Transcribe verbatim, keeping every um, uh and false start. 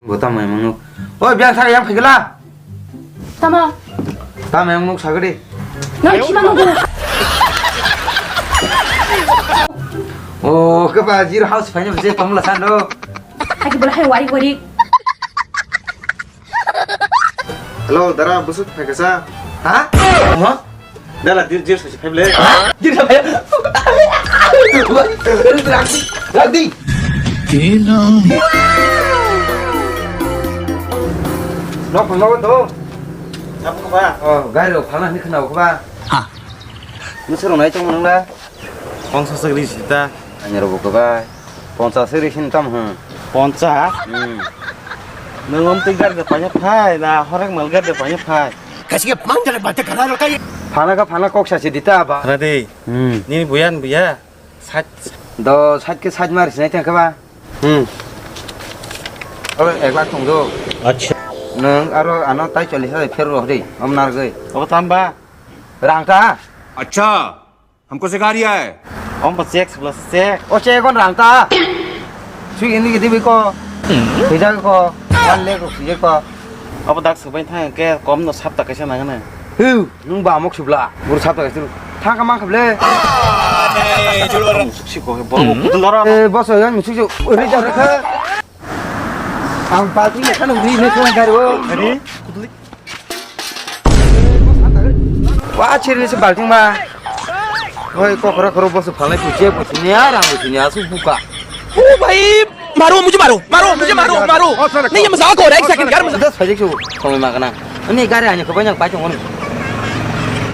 Bo tamo emang nuk. Oi, biang sa yang phai gela. Tamo. Tamo emang nuk sagadi. Nang chima nuk. Oh, ke ba zero house phai ne bese tong la san do. Hai ke bola hai wari wari. Hello, dara, busuk phai kasa. Ha? Omo? Dala, dir, dir, sosi phai ble. Dir, sosi phai. Rak di, rak di. Nok phang nok do. Apa ba? Oh, gari rok phang ni khna ba. Ha. Nusur nai tong nang la. Pongsa sagri sita. Ani rok ba. Pongsa sagri sin tam hmm. Pongsa? Hmm. Nung om tik gar de panya phai na horek mal gar de panya phai. Kasi ke mang jare bate kana lo kai. Phana ka phana kok sa si dita ba. Rade. Hmm. Nini buyan buya. Sat. Do sat ke sat mar sinai tang ka ba. Hmm. Aro ek lakh tong do. Acha. Nung aro ano tai chollis hajar pher ro de. Om nar gai. Obo tam ba. Rang ta. Acha. हमको सिखा रिया है। Om ba check sibla se check. O check on rang ta. Sui ini gidi bi ko. Sui ja ko. Wan le ko sui ko. Abo dak subai thang ke kom no sapta kaisa nang na. Hu, nung ba mok subla. Bur sapta kaisa. Thang ka mang khable. Sik sik ko bo. Lora. E boso yang sik sik. Ri ja kha. Ang pati ya kan ri ne ko garo. Ri. Wa chiri se balting ma. Hoi kokora koro boso phalai puche puche ni ara puche ni asu buka. ओ भाई मारो मुझे मारो मारो मुझे मारो मारो नहीं ये मजाक हो रहा है एक सेकंड यार मजाक. Das phajik su kongoi magana. Ani gari ani ko banyang pai tong.